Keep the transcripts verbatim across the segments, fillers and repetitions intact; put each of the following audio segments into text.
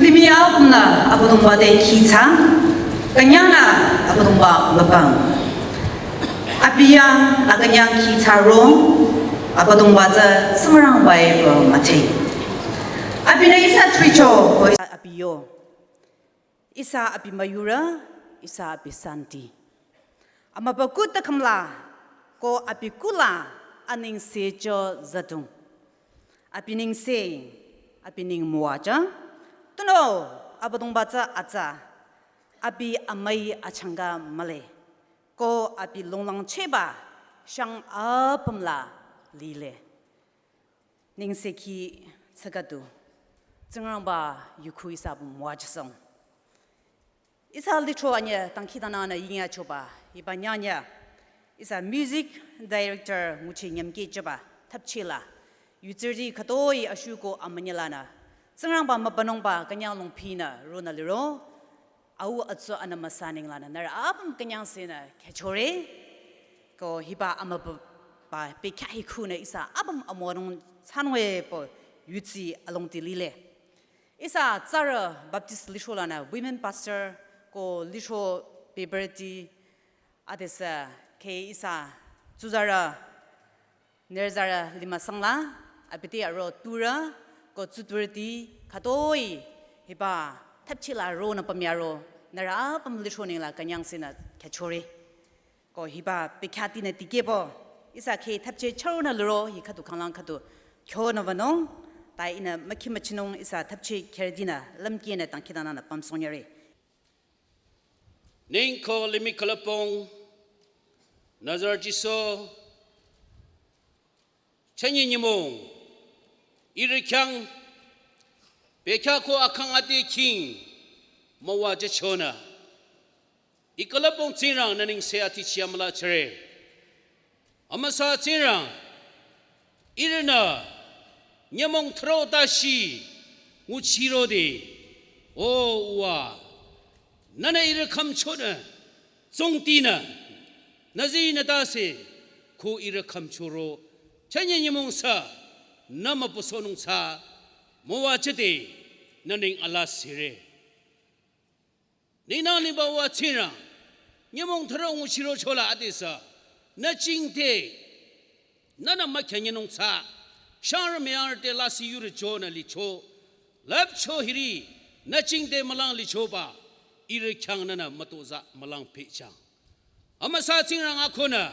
Limih apümnü Abüdongba te kihchang, künyangnü Abüdongba mübüng. Abi yang akünyang kihcharo, Abüdongba tsü Tsingrangba-e pü mütheh. Abinü ihsa thricho ko abi yo. Ihsa abi müyurü, ihsa abi santi. Amübükuh takümla, ko abi kuhla anengse cho züdung. Abi nengse, abi neng müwajü. Tunüo, Abüdongba tsü atsa. Abi amüi achangka mühle. Ko abi longlangchehba, shang apümla lile. Nengsekhi tsükadu. Tsingrangba yukhu ihsa apüm müwajüsong. Ihsa lithro anyüh dangkhidangnangnü yingyachoba, hiba nyangnyü. Ihsa music director nguchi nyümkehchoba, thapchila. Yutsürüti khütoi ashuko amünyi lanü. Tsingrangba mübünungba künyang longpinü ronü liro. Au atsu anü müsa nenglanü nührü apüm künyangsenü khyüchore. Ko hiba amübüba bekhyah hi khunü ihsa apüm amüwanung thsanung-e pü yutsi alongdi lile. Ihsa tsarü Baptist lithro lanü women pastor ko lithro beberüti adesü ke ihsa tsuzarü nührü zarü limih sangla, abi te aro turü, ko tsuturüti, khütoi, hiba, thapchila ronü pümyaro, nührü apüm lithro nengla künyangsenü khyüchore. Ko hiba, bekhyahtinü dikehpü, ihsa ke thapche charonü liro, hi khüdu khanglang khüdu, khyonü wünung, ta ihnü mükhi müchinung ihsa thapche khyürdinü, lümkehnü dangkhidangnangnü pümsongyare. Ningko limih külüpong, Nazareth Jisu, chünye nyümong, ihrü khyang, bekhyah ko akang ate khing, müwajüchonü. I külüpong Tsingrang nü nengse atichi amüla chere. Amüsa Tsingrang, ihrünü, nyümong thro tashi, nguchirode, o uwa, nünü ihrü khümchonü, tsungtinü, nüzi nü tase, ko ihrü khümchoro, chünye nyümong sa, nü müpüsonung sa, müwajüde, nü neng alasire. Ninü niba wa Tsingrang, nyümong thro nguchirochola adesü, nü jingte, nünü mükhyanyinung tsü, shangrü müyangrü te lasih yurü chonü licho, lüpcho hiri, nü jingte mülang lichoba, ihrü khyang nünü mütozah mülang pehjang. Amüsa Tsingrang akhunü,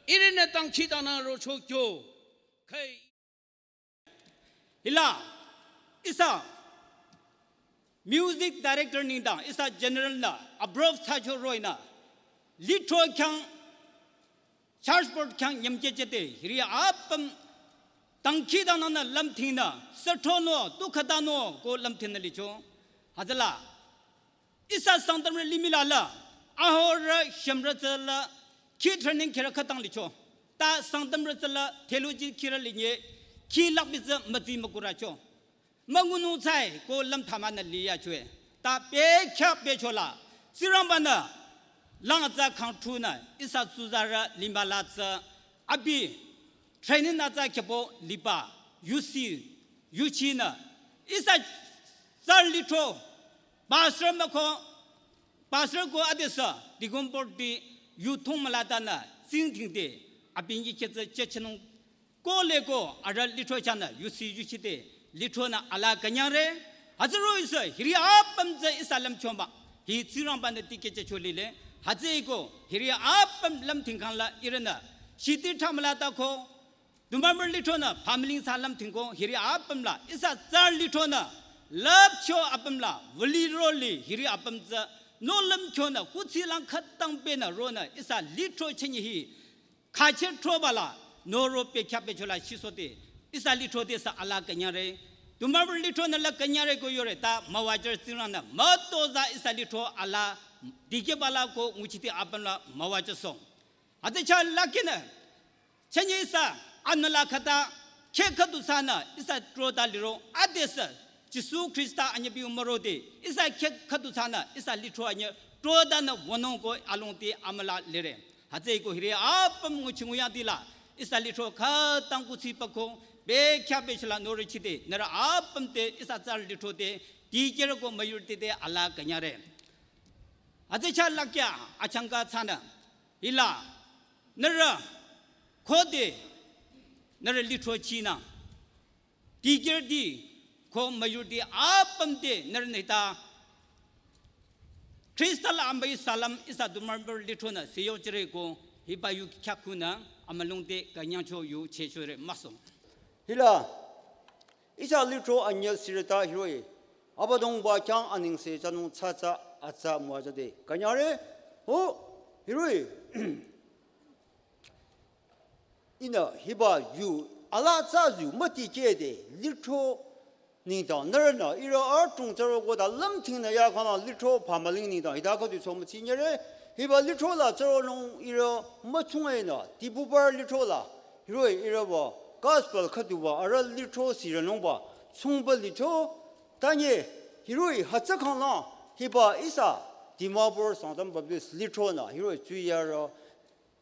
ihrünü dangkhidangnang rocho kyo, khai Hila, ihsa music director nengdang, ihsa general nü, approve thsacho roh-i nü, lithro khyang, church board khyang nyümkehchete, hiri apüm, dangkhidangnangnü lümthingnü, süthronü, tu khatanü, ko lümthingnü licho. Hütsüla, ihsa Sangtamrü limih la la, ahorü shümrü tsü la, khi training khirü khütang licho. Ta Sangtamrü tsü la, theology khirü linye, khi lakbi tsü mütsi mükurücho. Müngunung tsai, ko lümthamanü liyachoe. Ta bekhyah bechola, Tsingrangbanü, lang tsü khang thunü, ihsa tsuzarü limih la tsü, abi, training nü tsü khyüpü liba, yusi, yuchinü, ihsa tsarü lithro, pastor müko, pastor ko adesü, deacon board ti, yu thong mülatanü, tsingdhingde, abingi khyetsü chechenung, ko le ko, arüh lithro chanü, yusi yuchide, lithronü ala künyangre, hütsü roh-i sü, hiri apüm tsü ihsa lümchomba, hi Tsingrangbanü dikehcheh cholile, hütsüeko, hiri apüm lümthingkhang la ihrünü, shiti thamülata ko, Dumamür lithronü, pamling salam thingko, hiri apüm la, ihsa tsarü lithronü, lüpcho apüm la, wüli roli, hiri apüm tsü, nohlüm kyonü, kuthsi lang khütang penü ronü, ihsa lithro chenyi hi, khache throba la, noro pekhyah pechola shisote, ihsa lithro te sa ala künyangre, dumamür lithronü la künyangre ko yore, ta müwajür Tsingrangnü, mütozah ihsa lithro ala, dikehba la ko nguchiti apüm la müwajüsong. Hütsü chah lakinü, chenyi ihsa, anüla khüta, kheh khüdu sanü, ihsa trota liro, adesü, Jisu Khrista anyübiu mürode, ihsa kheh khüdu sanü, ihsa lithro anyü, trotanü wünung ko alongti amüla lire. Hütsüeko hiri apüm nguchi nguyangti la, ihsa lithro khütang kuthsi pako, Bekhyah bechila nore chide, nührü apüm te ihsa tsarü lithro te, dikehrü ko müyurüti te ala künyangre. Hütsü chah lakya achangka tsünü. Hila, nührü, khode, nührü lithro chinü. Dikehrüti, ko müyurüti apüm te, nührünü hita Khrista la ambai salam ihsa du mübüba lithronü seyojüre ko hiba yu khyah khunü amülung te künyangcho yu chehchore müsong. Hila, ihsa lithro anyüh sirüta hiroh-i, Abüdongba khyang anengse thsanung tsatsa atsa müwajüde künyangre, ho, hiroh-i, ihnü hiba yu ala tsü yu mütikehde lithro nengdang nührünü ihrü adrong tsürokoda lümdhingnü ya khanglang lithro pamüling nengdang hita khüdu chomüchinyere. Hiba lithro la tsüronung ihrü müchungenü dibubar lithro la hiroh-i ihrü wü gospel khüdu wü arüh lithro sirünungba chungba lithro. Tanye hiroh-i hütsü khanglang hiba ihsa Dimapur Sangtam Baptist lithronü hiroh-i tsuyarü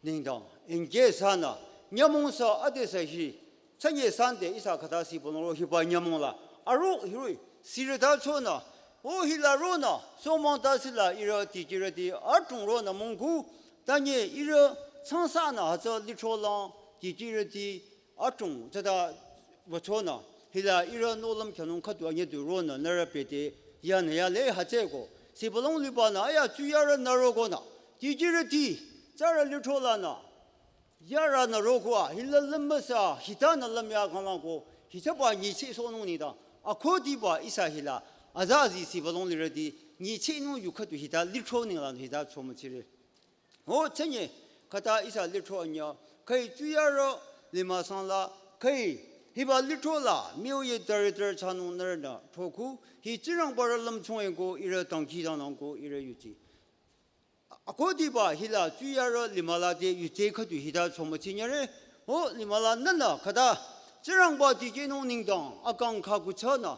nengdang, inge sanü, nyümong sü adesü hi, tsünye Sunday ihsa khüta sibülung ro hiba nyümong la, aro hiroh-i, sirüta chonü, o hila ronü, somang ta sila ihrü dikehrüti adrong ronü mungku, tanye ihrü tsangsanü hütsü lithro lang, dikehrüti adrong tsüta wüchonü, hila ihrü nohlüm khyünung khüdu anyüh du ronü nührü pete, yanü yale hütsüko, sibülung libanü aya tsuyarü nürokonü, dikehrüti, tsarü lithro lanü, yarünü roko a, hila lümüsa, hitanü lümya khanglangko, hitsaba nyichehsohnung nengdang, akhudiba ihsa hila, azazi sibülung lirüti, nyichehnung yu khüdu hita lithro nengla hita chomüchire. Ho tsünye, khüta ihsa lithro anyüh, khüi tsuyarü, lima sangla, khüi, hiba lithro la, miu ye director thsanung nührünü, throku, hi Tsingrangbarü lümchung eko, ihrü dangkhidangnangko, ihrü yuchi. Akhudiba hila tsuyarü lima la te yuje khüdu hita chomüchinyere. Ho lima la nünü khüta Tsingrangba dikehnung nengdang akang khaku thsanü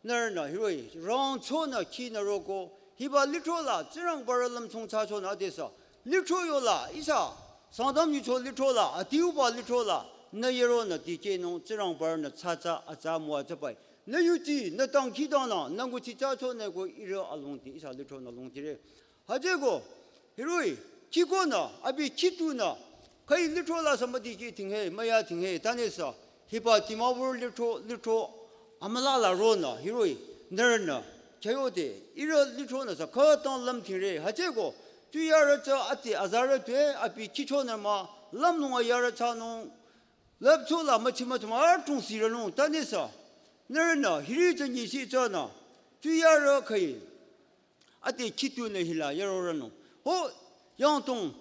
nührünü hiroh-i rangchonü khinü roko hiba lithro la Tsingrangbarü lümchung thsachonü adesü lithro yola ihsa Sangtam yucho lithro la adiuba lithro la nü yeronü dikehnung Tsingrangbarünü tsatsa atsa müwajübai. Nü yuchi, nü dangkhidangnang, nü nguchi thsachonü ko ihrü alongdi ihsa lithronü longdire. Hütsüko, hiroh-i, khikonü, abi khitunü, khüi lithro la sü müdikeh thinghe, müya thinghe, tanesü, hiba Dimapur lithro, lithro, amüla la ronü, hiroh-i, nührünü, khyüyode, ihrü lithronü sü, khütang lümdhingre, hütsüko, tsuyarü tsü ati azarü tue, abi khichonü mah, lümlong ayarü thsanung, lüpcho la müchi müthüm adrong sirünung, tanesü, nührünü, hiri tsü nyicheh thsanü, tsuyarü khüi, ade khitunü hila yarorünung. Ho, yangdong,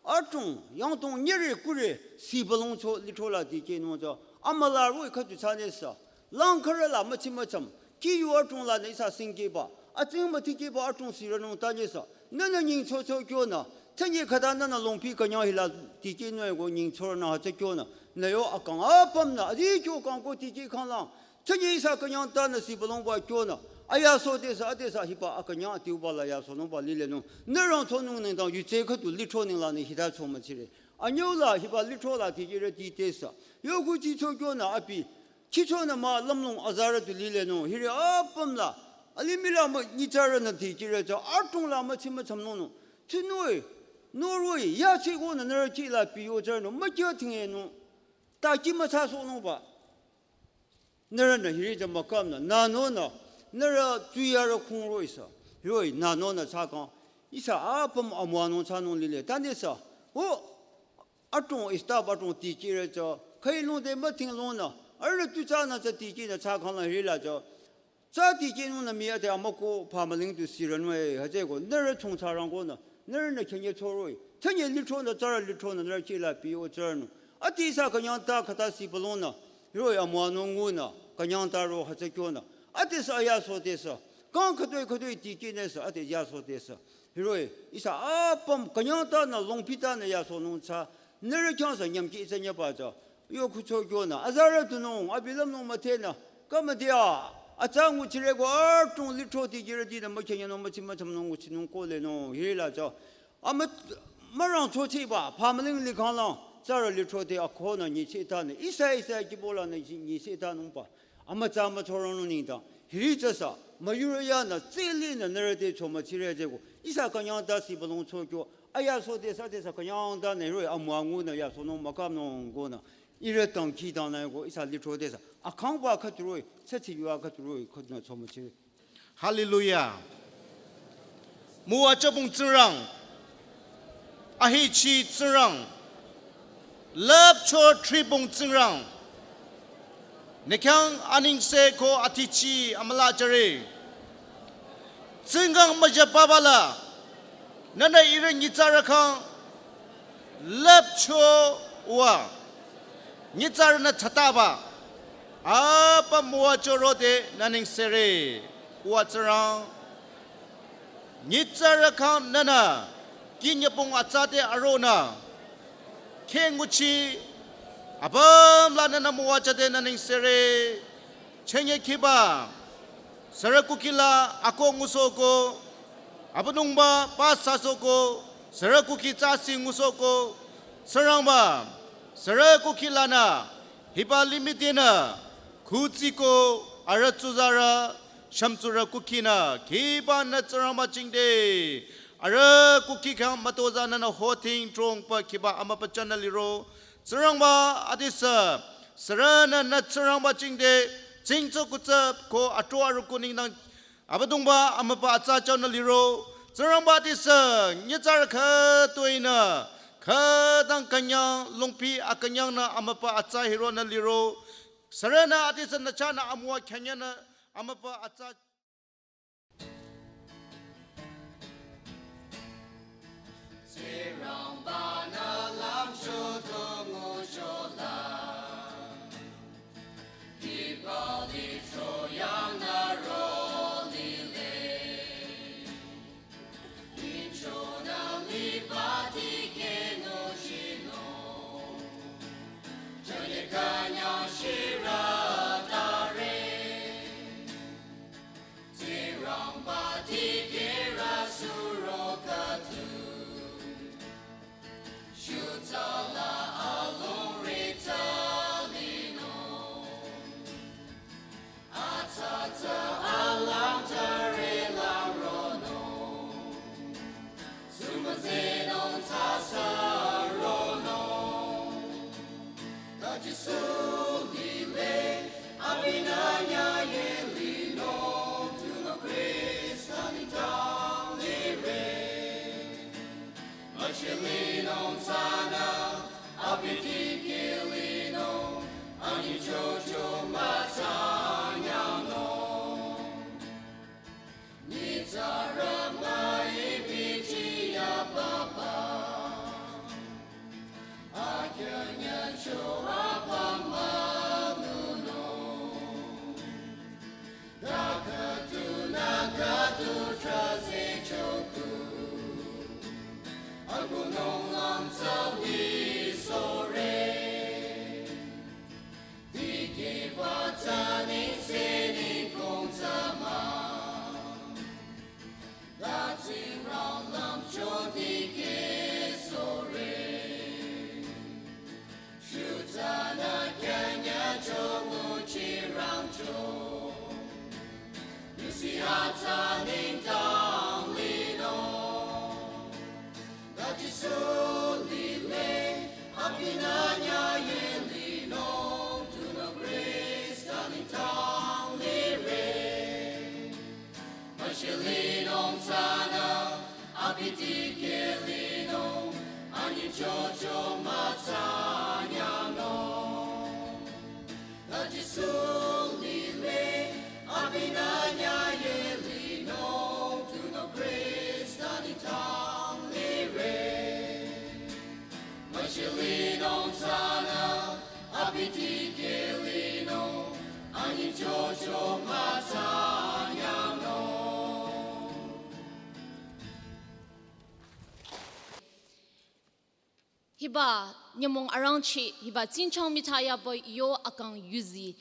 adrong, yangdong nyere kure, sibülung cho lithro la dikehnung cho, amüla roh-i khüdu thsanesü, lang khürü la müchi müthüm, khiyu adrong lanü ihsa singkehba, atsing mütikehba adrong sirünung tanesü, nünü nyingchocho kyonü, tsünye khüta nünü longpi künyang hila dikehnung eko nyingchorünü hütsü kyonü, nü yo akang apümnü, adi kyo kangko dikeh khanglang, tsünye ihsa künyang tanü sibülungba kyonü, ayasodesü, adesü hiba akünyang adiuba la yasohnungba lilenung, nü rangchonung nengdang yuje khüdu lithro nenglanü hita chomüchire. Anyüu la hiba lithro la dikehrüti tesü, yokhuchicho kyonü abi, khichonü mah lümlong azarü du lilenung, hiri apüm la, alimih la münyitsarünü dikehrü tsü, adrong la müchi müthümnungnung, tsinui, norui, yachikonü nührü khila biyochürünung, mükhya thingenung, ta kih müthsasohnungba. Nührünü hiri tsü mükhümnü, nünonü, nührü tsuyarü khung roh-i sü, roh-i, nünonü thsakhang, ihsa apüm amüwanung thsanung lile, tanesü, ho, adrong, staff adrong dikehrü tsü, khüi longde müdhinglongnü, arüh tu thsanü tsü dikehnü thsakhang la hiri la tsü, tsü dikehnungnü mii ade amüko pamüling du sirünung e, hütsüko, nührü chongcha rangkonü, nührünü khenye choroh-i, tsünye lithronü, tsarü lithronü, nührü khila biyochürünung. Ade ihsa künyang ta khüta sibülungnü, hiroh-i amüwanung ngunü, künyang ta ro hütsü kyonü. Adesü ayasodesü, kang khütoi khütoi dikehnesü, ade yasodesü. Hiroh-i, ihsa apüm künyang tanü, longpi tanü yasohnung tsü, nührü khyang sü nyümkhi ihsa nyüba tsü, yokhucho kyonü, azarü dunung, abi lümlong müdhenü, kamadia, atsa nguchireko adrong lithro dikehrütinü mükhenyenung müchi müthümnung nguchinung kolenung, hiri la tsü, amü, mürangchochiba, pamüling likhanglang, Tsarü lithro te akhonü nyise tanü, ihsa ihsa kihbo lanü nyise tanungba. Amütsa mütsoronung nengdang, hiri tsüsü, müyurü yanü, tsülinü nührü te chomüchire jeko, ihsa künyang tase balong tsokyo, ayaso te sü te sü künyang tanü roh-i amüwa ngunü yasohnung mükhümnung konü, ihrü dangkhidangnang ko, ihsa lithro te sü, akhangba khüdu roh-i, tsütsi yu a khüdu roh-i, khüdunü chomüchire. Hallelujah. Müwajübong Tsingrang, ahechi Tsingrang, lüpcho thribong Tsingrang, nü khyang anengse ko atichi amüla jüre. Tsingrang müjapaba la, nünü ihrü nyitsarü khyang lüpcho wa, nyitsarünü thsataba, apa müwajüro te nü nengsere, wa Tsingrang. Nyitsarü khyang nünü, kinyübong atsa te aronü, khe nguchi, apüm la nünü müwajü te nü nengsere, chenye khiba, sürü kukhi la ako ngusohko, Abüdongba pa sasohko, sürü kukhi tsasi ngusohko, Tsingrangba, sürü kukhi lanü, hiba limih tenü, kuthsiko, arüh tsuzarü, shümtsurü kukhinü, khiba nü Tsingrangba jingte, arüh kukhi khyang mütozah nünü hoting trongba khiba amübü jünü liro, Tsingrangba adisü, sürünü nü Tsingrangba jingte, jingtso kutsüp ko atro arüku nengdang, Abüdongba amübü atsa jünü liro, Tsingrangba adisü, nyitsarü khütoinü, khütang künyang, longpi akünyangnü amübü atsa hironü liro, sürünü adisü nü chahnü amüwa künyangnü amübü atsa. Hiba nyümong arangcheh, hiba tsingchang mitha yaba yo akang yuzi.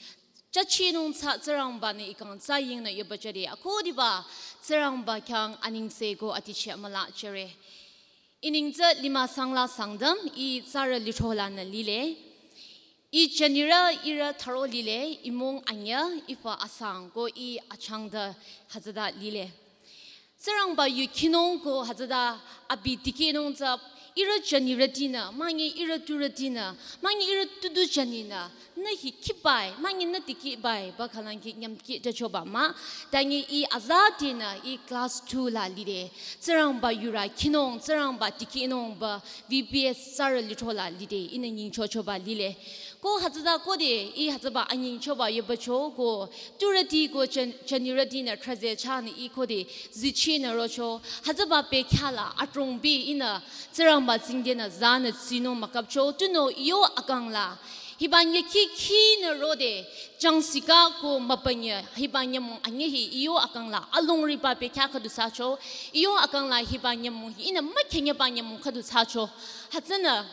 Jachinung tsü Tsingrangba-nü ikang tsü yingnü yoba jüre. Akhudiba Tsingrangba khyang anengse ko atichi amüla jüre. I neng tsü Lima Sangla Sangtam, i tsarü lithro lanü lile. I jünirü ihrü tharo lile, i mung anyü, i fü asang ko i achangde hütsüta lile. Tsingrangba yu khinung ko hütsüta abi dikehnung tsü ihrü jünirütinü, münyi ihrü turütinü, münyi ihrü tudu jüninü, nü hi khibai, münyi nü dikehbai, ba khalangki nyamki tachoba mah. Tangi i azatinü i class two la lide. Tsingrangba yurü khinung, Tsingrangba dikehnung ba V B S tsarü lithro la lide. Ihnü nyingchochoba lile. Ko hütsüta khode i hütsüba anyingchoba yobacho ko turüti ko jün-, jünirütinü thraze chahnü i khode zichinü rocho. Hütsüba bekhyah la adrongbi ihnü Tsingrangba tsingdenü zanü tsinung mükapcho tunüo i yo akang la. Hiba nyü khikhinü rode, jangsikha ko mübünyi, hiba nyümong anyü hi i yo akang la alongriba bekhyah khüdu thsacho, i yo akang la hiba nyümong hi ihnü mükhenyeba nyümong khüdu thsacho. Hütsünü,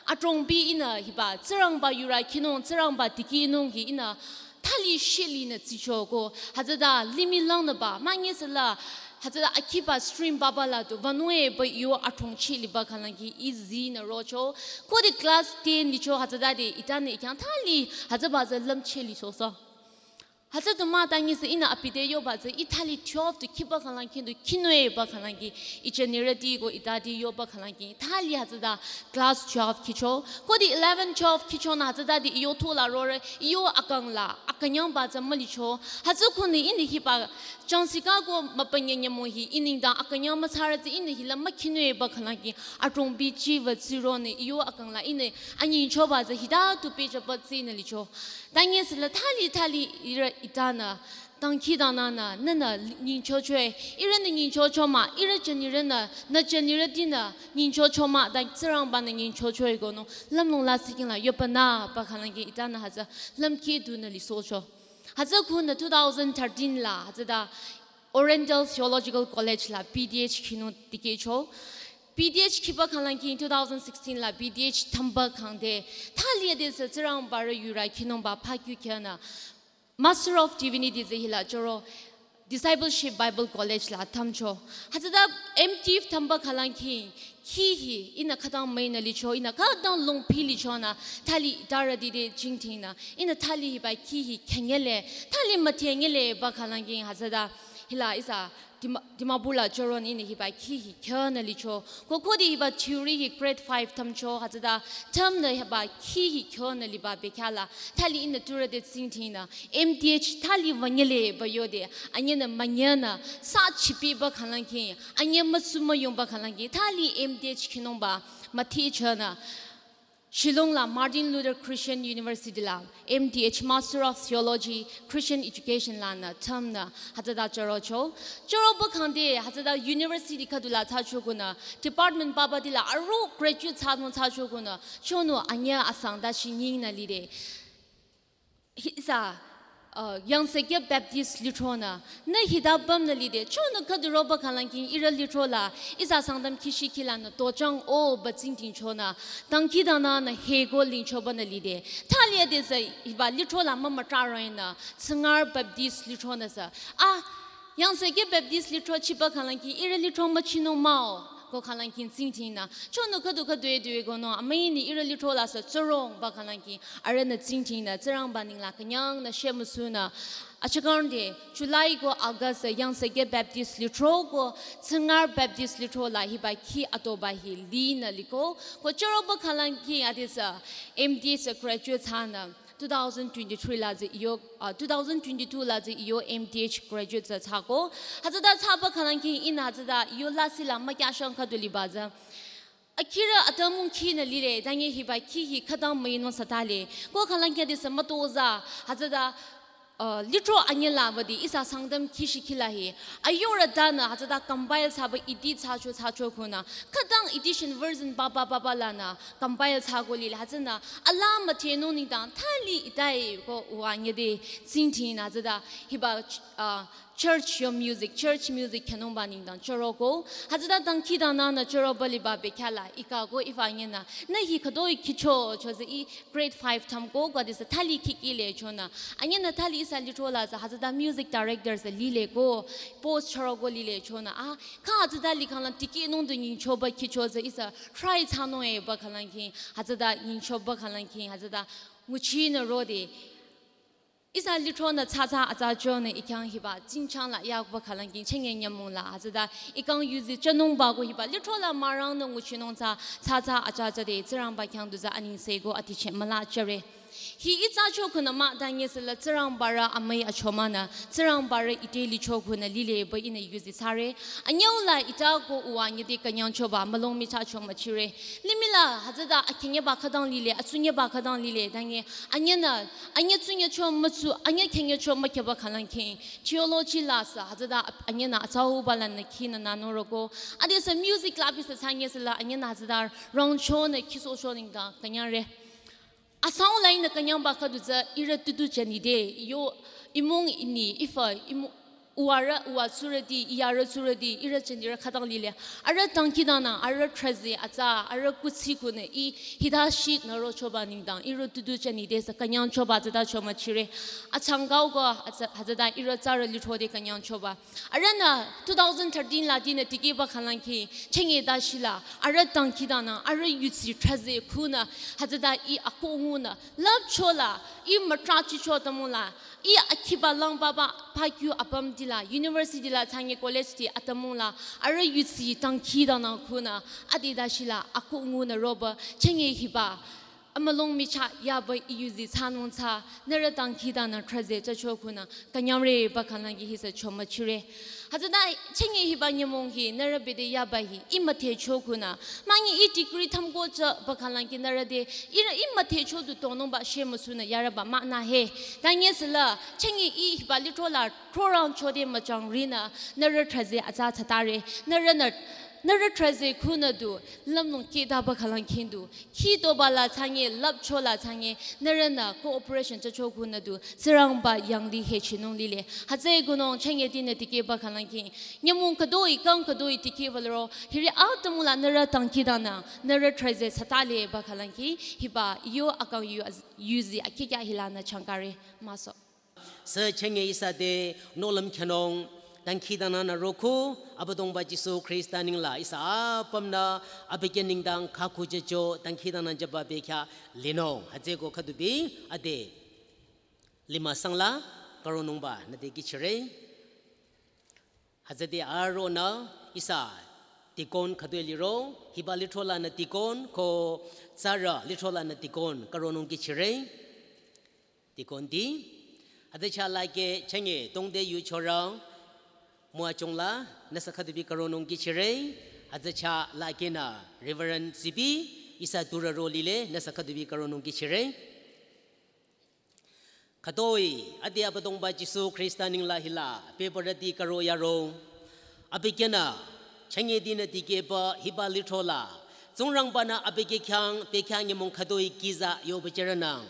adrongbi ihnü hiba, Tsingrangba yurü khinung, Tsingrangba dikehnung hi ihnü thali shilinü tsicho ko, hütsüta limih langnüba, münyi süla, hütsüta akhiba stream baba la tu, vanue ba i yo adrong chiliba khalangki i zinü rocho. Khode class ten licho hütsütade itanü i khyang thali hütsüba tsü lümcheh lisosa. Hütsütu mah tangi sü ihnü abi te yoba tsü i thali twelve tu khiba khalangki tu khinue ba khalangki i jünirüti ko itati yoba khalangki thali hütsüta class twelve khicho. Khode eleven, twelve khichonü hütsütade i yo thola rore, i yo akang la akünyangba tsü mülicho. Hütsü khunü ihnü hiba jangsikha ko mübünyi nyümong hi i nengdang akünyang müthsarü tsü ihnü hila mükhinue ba khalangki adrongbi chiva tsironü i yo akang la ihnü anyingchoba tsü hita tu pehjüba tsinü licho. Tangi süla thali thali ihrü itanü dangkhidangnangnü nünü nyingchochoe, ihrünü nyingchocho mah, ihrü jünirünü, nü jünirütinü nyingchocho mah, dang Tsingrangbanü nyingchochoe konü lümlong la siking la yobanü ba khalangki itanü hütsü lümkhi dunü lisohcho. Hütsü khunü two thousand thirteen la hütsüta Oriental Theological College la B D H khinung tikehcho. B D H khiba khalangki two thousand sixteen la B D H thümba khangde thali adesü Tsingrangba rü yurü khinungba phaku khyünü Master of Divinity tsü hila choro Discipleship Bible College la thümcho. Hütsüta M Div thümba khalangki khi hi ihnü khütang müinü licho, ihnü khütang longpi lichonü thali tarüti te jingtingnü ihnü thali hiba khi hi khenyele, thali müthenyele ba khalangki hütsüta hila ihsa Dima-, Dimapur la choronü ihnü hiba khi hi khyünü licho. Ko khode hiba theory hi grade five thümcho hütsüta thümnü hiba khi hi khyünü liba bekhyah la thali ihnü turü te tsingdhingnü M D H thali wünyele ba yode anyünü münyünü sa chipi ba khalangki, anyü müsu müyung ba khalangki thali M D H khinungba müthichanü Shillong la Martin Luther Christian University la M D H, Master of Theology, Christian Education lanü thümnü hütsüta chorocho. Choroba khangde hütsüta university khüdu la thsachokonü department baba tila aro graduate thsanung thsachokonü chonü anyü asang ta shinyingnü lide. Hi-, ihsa, uh, Yangsekye Baptist lithronü, nü hita pümnü lide, chonü khüdu roba khalangki ihrü lithro la, ihsa Sangtam khishi khilanü, tochang o ba tsingdhingchonü, dangkhidangnangnü heko lingchobanü lide. Thali adesü hiba lithro la mümütraroinü, Tsingar Baptist lithronü sü. Ah, Yangsekye Baptist lithro chiba khalangki ihrü lithro müchinung mah-o ko khalangki tsingdhingnü. Chonü khüdu khüdu e due konü amüinü ihrü lithro la sü tsurong ba khalangki arühnü tsingdhingnü Tsingrangba nengla künyangnü shemüsunü. Achakarde July ko August Yangsekye Baptist lithro ko Tsingar Baptist lithro la hiba khi atoba hi linü liko. Ko choroba khalangki adesü M D H graduate thsanü. Two thousand twenty-three la tsü iyo, uh, two thousand twenty-two la tsü iyo M D H graduate tsü thsako. Hütsüta thsaba khalangki ihnü hütsüta iyo lasih la mükyashang khüdu liba tsü. Akhirü atümung khinü lile, tangi hiba khi hi khütang müinung satale. Ko khalangki adesü mütozah, hütsüta, uh, lithro anyü la wüde ihsa Sangtam khishi khila hi. Ayorü tanü hütsüta compile thsaba edit thsacho thsachokonü. Khütang edition version baba baba lanü compile thsako lile hütsünü alaa müthenung nengdang thali itai ko uwa nyede tsingdhingnü hütsüta hiba, ah, church yo music, church music khyünungba nengdang choroko. Hütsüta dangkhidangnangnü choroba liba bekhyah la ikako ifa nyinü nü hi khütoi khicho cho tsü i grade five thümko ko adesü thali khikile chonü. Anyünü thali Ihsa lithro la tsü hütsüta music director tsü lile ko, post chüro ko lile chonü. Ah, kha hütsüta likhang la tikehnung du nyingchoba khicho tsü ihsa try thsanung eba khalangki, hütsüta nyingchoba khalangki, hütsüta nguchinü rode. Ihsa lithronü tsatsa atsa chonü ikhyang hiba, tsingchang la yakba khalangki, chenge nyümong la, hütsüta ikang yuzi chanungba ko hiba, lithro la mürangnü nguchinung tsü, tsatsa atsa atsa de, Tsingrangba khyang du tsü anengse ko atiche müla chore. Hi itsa cho khunü mah danye sela Tsingrangba rü amüi achomanü, Tsingrangba rü ite licho khunü lile ba ihnü yuzi thsare. Anyüu la ita ko uwa nyide künyangchoba mülung michah cho müchire. Limih la hütsüta akhenye ba khütang lile, atsunye ba khütang lile, danye anyünü, anyü tsunye cho mütsu, anyü khenye cho mükheba khalangki. Theology la sü hütsüta anyünü atsauba lanü khinü nü noro ko. Ade sü music la bi sü thsanye sela anyünü hütsüta rangchonü khisohcho nengdang künyangre. Asang la ihnü künyangba khüdu tsü ihrü tutu chanide, yo imung ini, ifa, imung, uwarü, uwa tsurüti, iyarü tsurüti, ihrü chanirü khütang lile. Arüh dangkhidangnang, arüh thrüze atsa, arüh kuthsi khunü ih hita shit nü rochoba nengdang, ihrü tutu chanide sü künyangchoba tsüta cho müchire. Achangkau ko, atsa, hütsüta ihrü tsarü lithrode künyangchoba. Arühnü two thousand thirteen la dinü tikehba khalangki, chenge dashi la, arüh dangkhidangnang, arüh yutsi thrüze khunü, hütsüta ih akoh ngunü, lüpcho la, ih mütrachicho tümung la, ih akhiba langbaba, pakyu apümti la, university la, thsanye college ti atümung la, arüh yutsi dangkhidangnang khunü, ade dashi la, akoh ngunü roba, chenge hiba, amülung michah yaba ih yuzi thsanung tsü, nührü dangkhidangnang thrüze chacho khunü, künyangre ba khalangki hi sü cho müchire. Hütsüta chenge hiba nyümong hi, nührü bede yaba hi, ih müthecho khunü. Münyi ih degree thümko tsü ba khalangki nührü de, ihrü ih müthecho du tonungba shemüsunü yarüba mah nü he. Danye sela, chenge ih hiba lithro la, throrang chode müchangrinü, nührü thrüze atsa tsatare, nührünü, nührü thrüze khunü du, lümlong keda ba khalangki du. Khitoba la thsanye, lüpcho la thsanye, nührünü cooperation chacho khunü du, Tsingrangba yangdi hechinung lile. Hütsüe gunung chenge dinü tikehba khalangki. Nyümong khüdoi, kang khüdoi tikehba liro, hiri atümung la nührü dangkhidangnang, nührü thrüze satale ba khalangki, hiba yo akang yu az-, yuzi akikya hilanü changkare, müso. Sü chenge ihsa te nohlüm khyünung dangkhidangnangnü roko, Abüdongba Jisu Khrista nengla ihsa apümnü abükyü nengdang khakhu jücho dangkhidangnang jüba bekhyah linung. Hütsüeko khüdubi ade lima sangla karonungba nüte kihchire. Hütsüde aronü ihsa deacon khüdue liro, hiba lithro lanü deacon ko tsarü lithro lanü deacon karonung kihchire. Deacon ti, hütsü chah lake chenge tongde yuchorang, müwachongla, nüsü khüdubi karonung kihchire, hütsü chah lake nü Reverend Zibi, ihsa turü ro lile, nüsü khüdubi karonung kihchire. Khütoi, ade Abüdongba Jisu Khrista nengla hila, bebürüti karo yaro. Abükyünü, chenge dinü tikehba hiba lithro la, Tsingrangbanü abükyü khyang, bekhyah nyümong khütoi kiza yoba jüronang.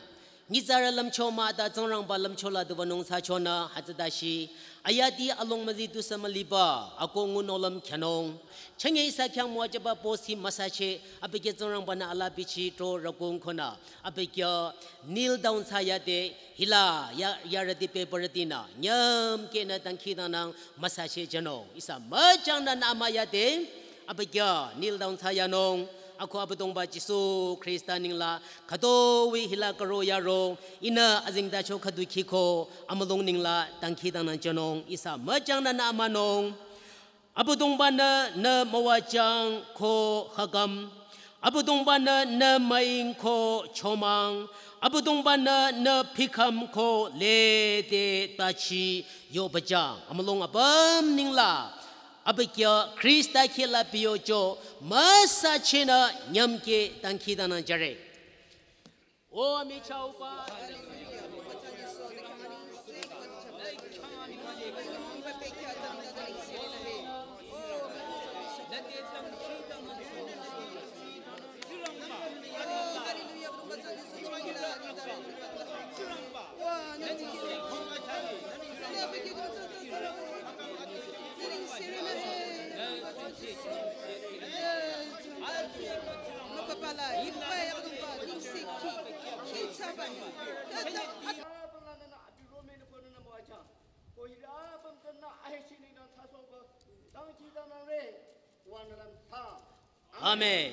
Nyitsarü lümcho mah ta Tsingrangba lümcho la du wünung thsachonü hütsüta shi. Ayati along müzi tusü müliba, akoh ngu nohlüm khyünung. Chenge ihsa khyang müwajüba post hi müsache, abükyü Tsingrangbanü ala bichi tro rakung khonü. Abükyü kneel down thsayade, hila ya, yarüti bebürütinü, nyümkehnü dangkhidangnang müsache jünung. Ihsa müjangnanü müyade, abükyü kneel down thsayanung. Ako Abüdongba Jisu Khrista nengla, khütoi hila karo yaro, ihnü azengtacho khüdu khiko, amülung nengla dangkhidangnang jünung. Ihsa müjangnanü münung. Abüdongbanü nü müwajang ko khakam. Abüdongbanü nü müing ko chomang. Abüdongbanü nü bikhyam ko lede tachi yobajang. Amülung apüm nengla. Abükyü Khrista khehla biyocho müsachenü nyümkeh dangkhidangnang jüre. O amichahba. Tangki tanang re, wandalam ta. Amen.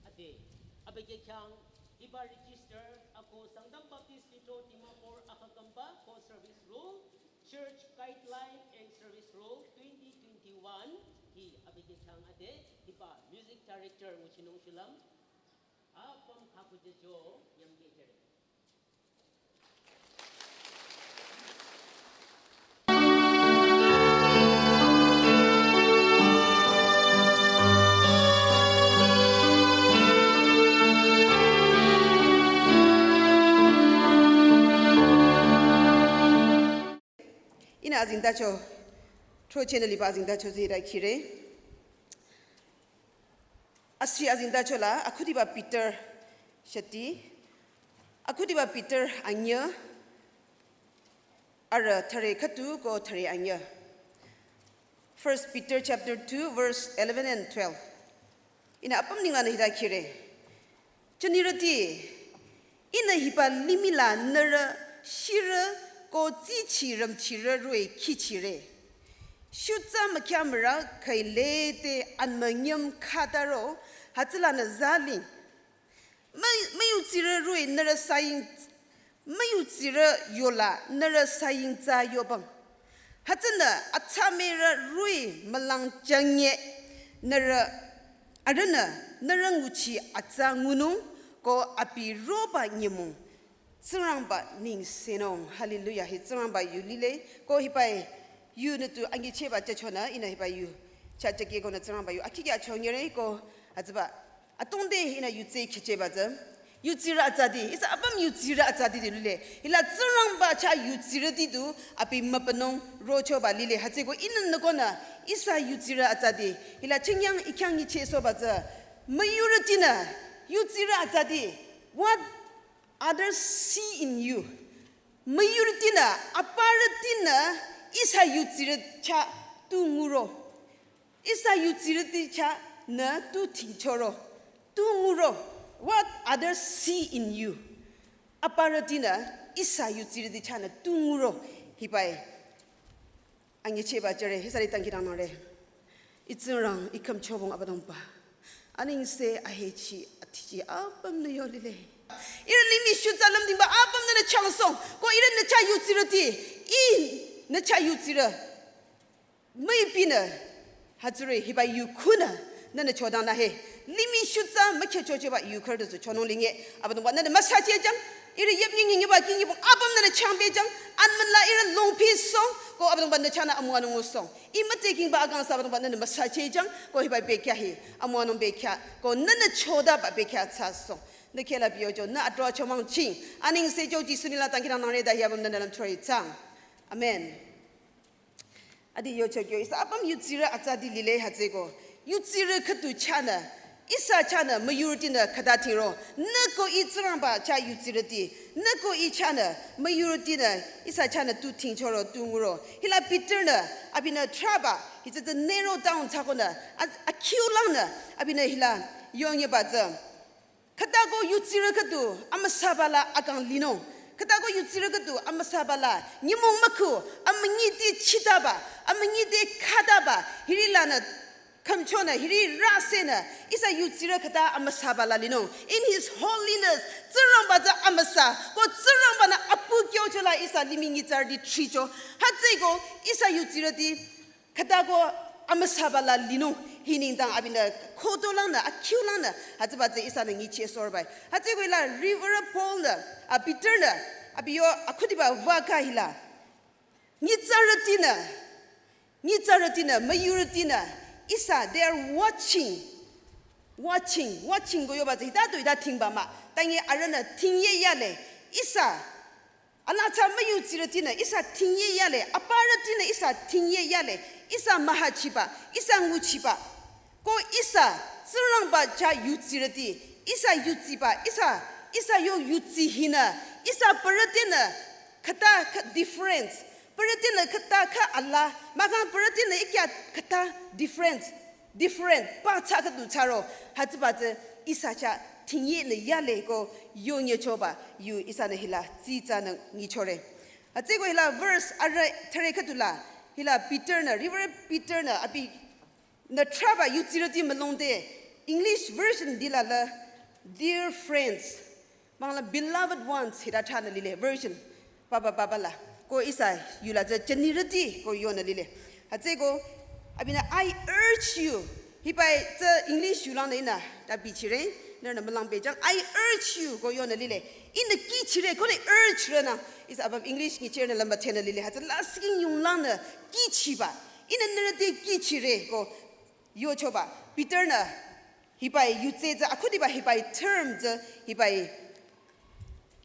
Ade, abükyü khyang, hiba register, ako Sangtam Baptist Lithro Dimapur akakamba ko service rule, church guideline and service rule twenty twenty-one, hi abükyü khyang ade, hiba music director nguchinung shulüm, apüm khakujücho, yamkejüre. Ihnü azengtacho, thro channel liba azengtacho zira kire. Asi azengtacho la, akhudiba Peter shati, akhudiba Peter anyüh, arüh thüre khüdu ko thüre anyüh. First Peter chapter two, verse eleven and twelve. Ihnü apüm ninglanü hita kire. Jünirüti, ihnü hiba limih la nührü shirü ko tsichi rümchirü roh-i khichire. Shutsa mükyamüra khüi lede anmünyüm khataro hütsülanü zaling. Mü-, müyutsirü roh-i nührü saying, müyutsirü yola nührü saying tsa yobang. Hütsünü atsamerü roh-i mülang jangye nührü arühnü nührü nguchi atsa ngunung ko abi roba nyümong. Tsingrangba nengsenung, hallelujah, hi Tsingrangba yu lile, ko hiba yu nütu angicheba chachonü, ihnü hiba yu chachake konü Tsingrangba yu akiki achonyere ko, hütsüba, atongde ihnü yutse khecheba tsü, yutsirü atsati, ihsa apüm yutsirü atsati de lile, hila Tsingrangba chah yutsirüti du, abi mübünung rochoba lile, hütsüko ihnü nükonü, ihsa yutsirü atsati, hila chingyang ikyang nyichehsohba tsü, müyurütinü, yutsirü atsati, what others see in you. Müyurütinü, aparütinü, ihsa yutsirü chah tu nguro. Ihsa yutsirüti chahnü tu thingchoro. Tu nguro. What others see in you. Aparütinü, ihsa yutsirüti chahnü tu nguro. Hiba-i. Angicheba jüre, ihsa li tangki tangnangre. Ih Tsingrang, ih khümchobong Abüdongba. Anengse ahechi, athichi, apümnü yo lile. Ihrü limih shutsa lümdingba, apümnü nü changsong. Ko ihrü nü chah yutsirüti, ih nü chah yutsirü. Müipinü, hütsüri hiba yu khunü, nünü chodangnang he. Limih shutsa mükhechocheba yu khürü du sü chonung linge. Abüdongba nünü müsachehjang. Ihrü yep ngi ngi ngiba ki ngi bong apüm nünü changpehjang. Anmünla ihrü longpisong. Ko Abüdongba nü chahnü amüwanung ngusong. Ih mütekingba akang sü Abüdongba nünü müsachehjang. Ko hiba bekhyah hi. Amüwanung bekhyah. Ko nünü chodaba bekhyah thsasong. Nü khehla biyojo. Nü atrua chomang ching. Anengse jo Jisu nengla tangki tangnangre ta hi apüm nünü lümchori thsaang. Amen. Adi yocho kyo, ihsa apüm yutsirü atsati lile hütsüko. Yutsirü khüdu chahnü, ihsa chahnü müyurütinü khüta thingro. Nü ko ih Tsingrangba chah yutsirüti. Nü ko ih chahnü müyurütinü, ihsa chahnü tu thingchoro, tu nguro. Hila Peternü, abinü trahba, hitsü tsü narrow down thsakonü, a, akhiulangnü, abinü hila yonyeba tsü. Khütako yutsirü khüdu amüsaba la akang linung. Khütako yutsirü khüdu amüsaba la nyümong mükhu, amünyiti chitaba, amünyiti khataba, hiri lanü khümchonü, hiri rasenü, ihsa yutsirü khüta amüsaba la linung. In His holiness, Tsingrangba tsü amüsa, ko Tsingrangba-nü apu kyocho la ihsa limih nyitsarüti thricho. Hütsüko ihsa yutsirüti khütako amüsaba la linung hi nengdang abinü khotolangnü, akhiulangnü, hütsüba tsü ihsanü nyichehsohba-i. Hütsüko hila Reverend Paul-nü, a, Peternü, abi yo akhudiba waka hila. Nyitsarütinü, nyitsarütinü, müyurütinü, ihsa, they are watching, watching, watching ko yoba tsü hita tu hita thingba mah. Tangi arühnü thingye yale, ihsa, Anütsa müyutsirütinü ihsa thingye yale, aparütinü ihsa thingye yale, ihsa mühachiba, ihsa nguchiba. Ko ihsa Tsingrangba chah yutsirüti, ihsa yutsiba, ihsa, ihsa yo yutsi hinü, ihsa aparütinü khüta khü difference, aparütinü khüta khü alaa, mahkhang aparütinü ikya khüta difference. Different, pa tsü khüdu thsaro, hütsüba tsü ihsa chah thingye nü yale ko yonyechoba yu ihsanü hila tsitsanü nyichore. Hütsüko hila verse arüh thüre khüdula, Hila Peter nü, Reverend Peter nü, abi nü thraba yutsirüti mülongde, English version dila la, dear friends, mangla beloved ones, hita thranü lile, version, baba baba la, ko ihsa yula tsü jünirüti, ko yonü lile. Hütsüko, abinü, I urge you, hibai tsü English yulangnü ihnü, ta bichire, nührünü mülang pehjang, I urge you, ko yonü lile. Ihnü kihchire, ko le urge rünü, ihsa apüm English nyichirnü lümba tenü lile, hütsü lasih yunglangnü kihchiba. Ihnü nührü te kihchire ko yochoba. Peter nü hibai yutse tsü akhudiba hibai term tsü hibai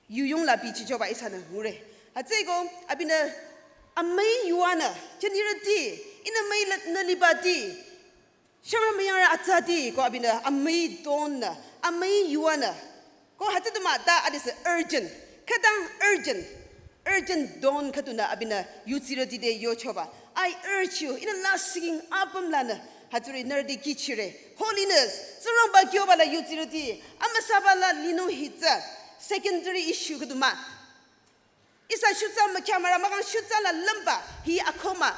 yuyung la bichichoba ihsanü ngure. Hütsüko abinü amüi yuanü jünirüti ihnü müi la nü libati. Shangrü müyangrü atsati ko abinü amüi don nü, amüi yuanü. Ko hütsü du mah ta adisü urgent. Khütang urgent. Urgent don khüdunü abinü yutsirüti te yochoba. I urge you, ihnü lasih apüm lanü, hütsüri nührü te kihchire. Holiness, Tsingrangba kyoba la yutsirüti, amüsaba la linung hitsü, secondary issue khüdu mah. Ihsa shutsa mükhya mara mahkhang shutsa la lümba hi akhoma.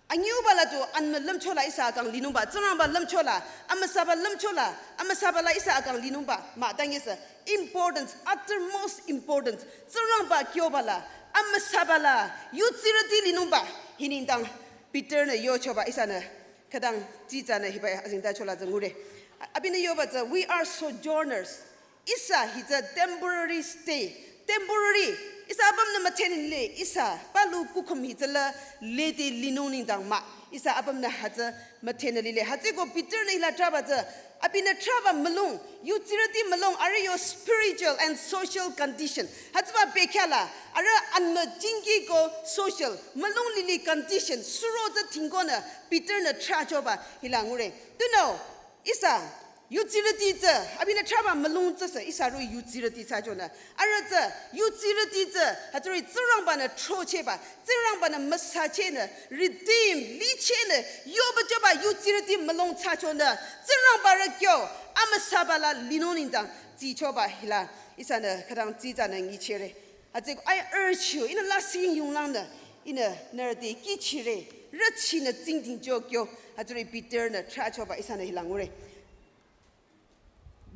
Anyüba la tu anmü lümcho la ihsa akang linungba, Tsingrangba lümcho la, amüsaba lümcho la, amüsaba la ihsa akang linungba, mah tang ihsa importance, uttermost importance, Tsingrangba kyoba la, amüsaba la, yutsirüti linungba, hi nengdang Peter nü yochoba ihsanü, khütang tsitsanü hibai azingta chola tsü ngure. Abinü yoba tsü, we are sojourners. Ihsa hitsü temporary stay. Temporary. Ihsa apümnü müdhenile. Ihsa palu kukhum hitsü la lede linung nengdang mah. Ihsa apümnü hütsü müdhenü lile. Hütsüko Peter nü hila thraba tsü. Abinü thraba mülung. Yutsirüti mülung. Arüh yo spiritual and social condition. Hütsüba bekhyah la. Arüh anmü jingki ko social. Mülung lili condition. Suro tsü tingkonü. Peter nü thrachoba hila ngure. Tunüo. Ihsa yutsirüti tsü, abinü thraba mülung tsüsü, ihsa ro yutsirüti thsachonü. Arüh tsü, yutsirüti tsü, hütsüri Tsingrangba nü throchehba, Tsingrangba nü müsachehnü, redeem, lichehnü, yoba choba yutsirüti mülung thsachonü, Tsingrangba rü kyo, amüsaba la linung nengdang, tsichoba hila, ihsanü khütang tsitsanü nyichire. Hütsüko, I urge you, ihnü lasih yunglangnü, ihnü nührü te kihchire, rüchinü tsingdhingcho kyo, hütsüri Peter nü thrachoba ihsanü hila ngure.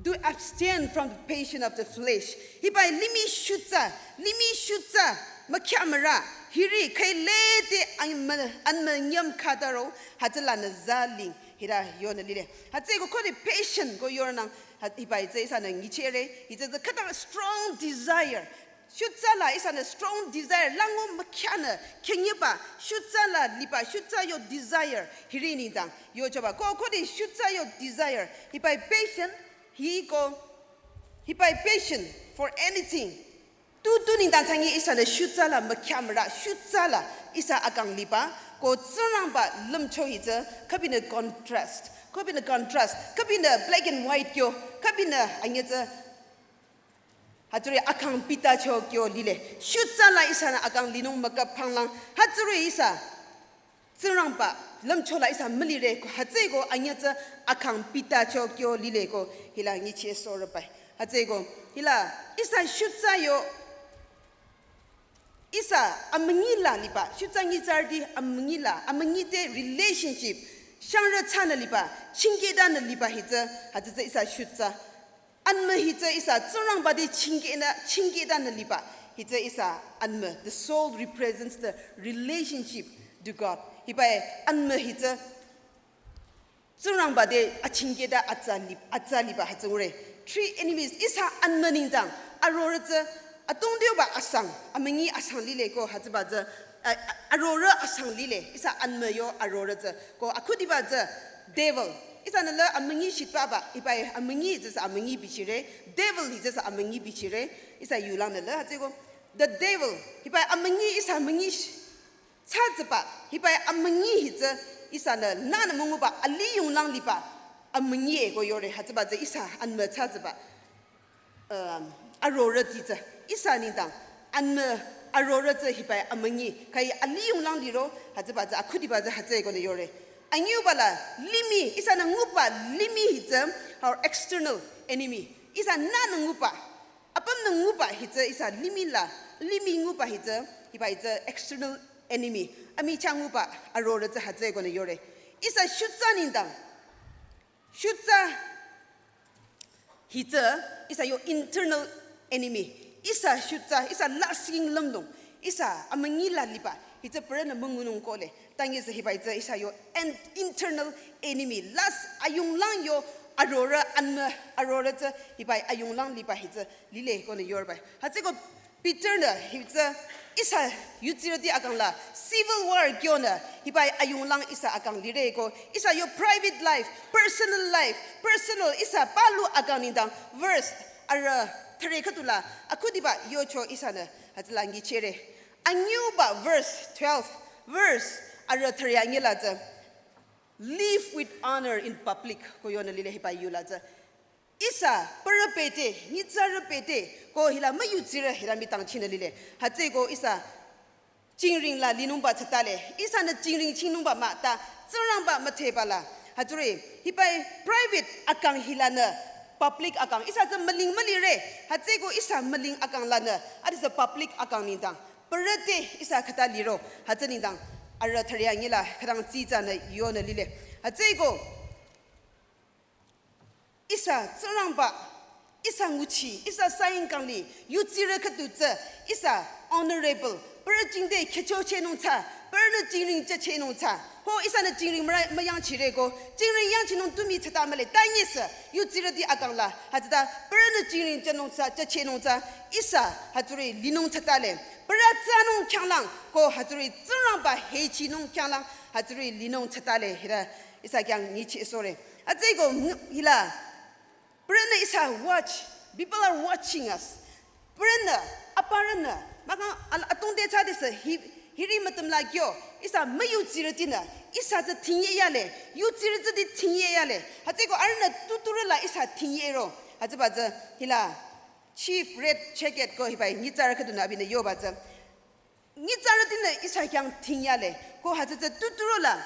Do abstain from the passion of the flesh. Hibai limih shutsa, limih shutsa, mükhya mara, hiri khüi lede anmü, anmü nyüm khütaro, hütsülanü zaling, hita yonü lile. Hütsüko khode passion ko yornang, hüt-, hibai tsü ihsanü nyichire, hitsü tsü khütang strong desire. Shutsa la ihsanü strong desire, lango mükyanü, khenyiba, shutsa la liba, shutsa yo desire, hiri nengdang, yochoba. Ko, khode shutsa yo desire, hibai passion, hi ko, hibai passion for anything. Tu, tu nengdang thsangi ihsanü shutsa la mükyamra, shutsa la ihsa akang liba, ko Tsingrangba lümcho hitsü, khübinü contrast, khübinü contrast, khübinü black and white kyo, khübinü anyütsü, hütsüri akang pita cho kyo lile. Shutsa la ihsanü akang linung mükap panglang. Hütsüri ihsa Tsingrangba lümcho la ihsa mülire ko hütsüko anyütsü akang pita cho kyo lile ko hila nyicheh sorübai. Hütsüko hila ihsa shutsa yo ihsa amünyi la liba. Shutsa nyitsarüti amünyi la. Amünyi te relationship. Shangrü thsanü liba. Chingkehtanü liba hitsü. Hütsütsü ihsa shutsa. Anmü hitsü ihsa Tsingrangba te chingkehnü, chingkehtanü liba. Hitsü ihsa anmü. The soul represents the relationship to God. Hibai anmü hitsü Tsingrangba te achingkehta atsa lib-, atsa liba hütsü ngure. Three enemies ihsa anmü nengdang. Arorüh tsü, atongdioba asang. Amünyi asang lile ko hütsüba tsü. A, a, arorüh asang lile, ihsa anmü yo arorüh tsü. Ko akhudiba tsü, devil. Ihsanü la amünyi shitpaba, hibai amünyi tsüsü amünyi bichire, devil hi tsüsü amünyi bichire, ihsa yulangnü la, hütsüko, the devil, hibai amünyi, ihsa amünyi sh-, thsatsüba, hibai amünyi hitsü, ihsanü, nünü münguba, aliyunglang liba, amünyi e ko yore, hütsüba tsü, ihsa anmü thsatsüba. Um, arorüh ti tsü, ihsa nengdang, anmü arorüh tsü hibai amünyi, khüi aliyunglang liro, hütsüba tsü, akhudiba tsü, hütsüko nü yore. Anyüba la, limih, ihsanü nguba, limih hitsü, our external enemy. Ihsa nünü nguba, apümnü nguba hitsü, ihsa limih la, limih nguba hitsü, hibai tsü external enemy, amichah nguba arorü tsü hütsü konü yore. Ihsa shutsa nengdang, shutsa hi tsü ihsa yo internal enemy. Ihsa shutsa, ihsa lasih lümdong, ihsa amünyi la liba hi tsü parünü müngunung kohle. Tangi tsü hiba hi tsü ihsa yo en-, internal enemy. Last ayunglang yo arorü anmü, arorü tsü hiba ayunglang liba hi tsü lile konü yorba. Hütsüko Peter-nü hi tsü ihsa yutsirüti akang la civil war kyonü hiba ayunglang ihsa akang lireko, ihsa yo private life, personal life, personal ihsa palu akang nengdang verse arü thüre khüdu la akhudiba yocho ihsanü hütsüla nyichehre. Anyüba verse twelve, verse arü thüre anyi la tsü, "Live with honor in public," ko yonü lile hiba yu la tsü. Ihsa parü pete, nyitsarü pete, ko hila müyutsirü hila mitang chinü lile. Hütsüko ihsa jingring la linungba thsatale. Ihsanü jingring chingnungba mah ta, Tsingrangba müdheba la. Hütsüri, hiba private akang hilanü public akang. Ihsa tsü müling mülire. Hütsüko ihsa müling akang lanü, adi tsü public akang nengdang, parü te ihsa khüta liro. Hütsü nengdang arü thüre anyi la khütang tsitsanü yonü lile. Hütsüko ihsa Tsingrangba, ihsa nguchi, ihsa saying kangli, yutsirü khüdu tsü, ihsa honorable, parü jingte khyüchochehnung tsü, parünü jingring jüchehnung tsü. Ho ihsanü jingring müra-, müyangchireko, jingring yangchinung tu mii thsata mühle, ta nyisü, yutsirüti akang la, hütsüta, parünü jingring jünung tsü, jüchehnung tsü, ihsa, hütsüri linung thsatale. Parü thsanung khyanglang, ko hütsüri Tsingrangba hechinung khyanglang, hütsüri linung thsatale, hira, ihsa khyang nyichehsohre. Hütsüko ngu-, hila, parünü ihsa watch, people are watching us. Parünü, aparünü, mahkhang al-, atungte thsadesü hi-, hiri mütüm la kyo, ihsa müyutsirütinü, ihsa tsü thingyeyale, yutsirüti thingyeyale. Hütsüko arühnü tuturü la ihsa thingyero. Hütsüba tsü hila chief red jacket ko hiba nyitsarü khüdunü abinü yoba tsü, nyitsarütinü ihsa khyang thingyale, ko hütsü tsü tuturü la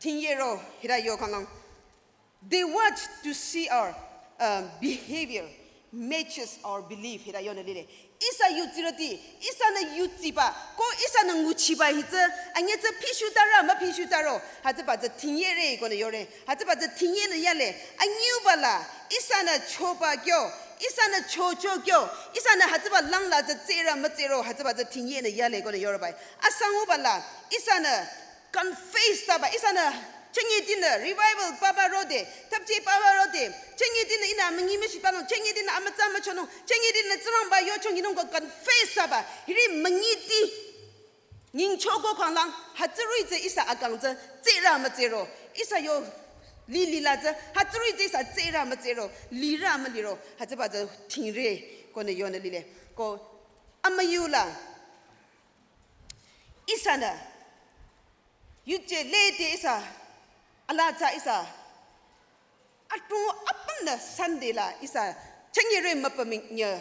thingyero hira yo kanglang. They watch to see our, um, behavior matches our belief, hira yonü lile. Ihsa yutsirüti, ihsanü yutsiba, ko ihsanü nguchiba hi tsü, anyüh tsü phishu taro, müphishu taro, hütsüba tsü thingyere konü yore, hütsüba tsü thingyenü yale, anyüba la, ihsanü choba kyo, ihsanü chocho kyo, ihsanü hütsüba lang la tsü tsera mütsero, hütsüba tsü thingyenü yale konü yore bai. Asanguba la, ihsanü confess thsaba, ihsanü chünyetinü revival papa rode, tapche papa rode, chünyetinü ihnü amünyi müshipanung, chünyetinü amütsa müchonung, chünyetinü Tsingrangba yochonginung ko confess thsaba, hiri münyiti nyingchoko kanglang, hütsüri tsü ihsa akang tsü tsera mütsero, ihsa yo lili la tsü, hütsüri tsü ihsa tsera mütsero, lira müliro, hütsüba tsü thingre konü yonü lile. Ko amüyu la, ihsanü yuje lede ihsa, ala tsü ihsa, atung apümnü Sunday la ihsa, chünyere müpüming nye,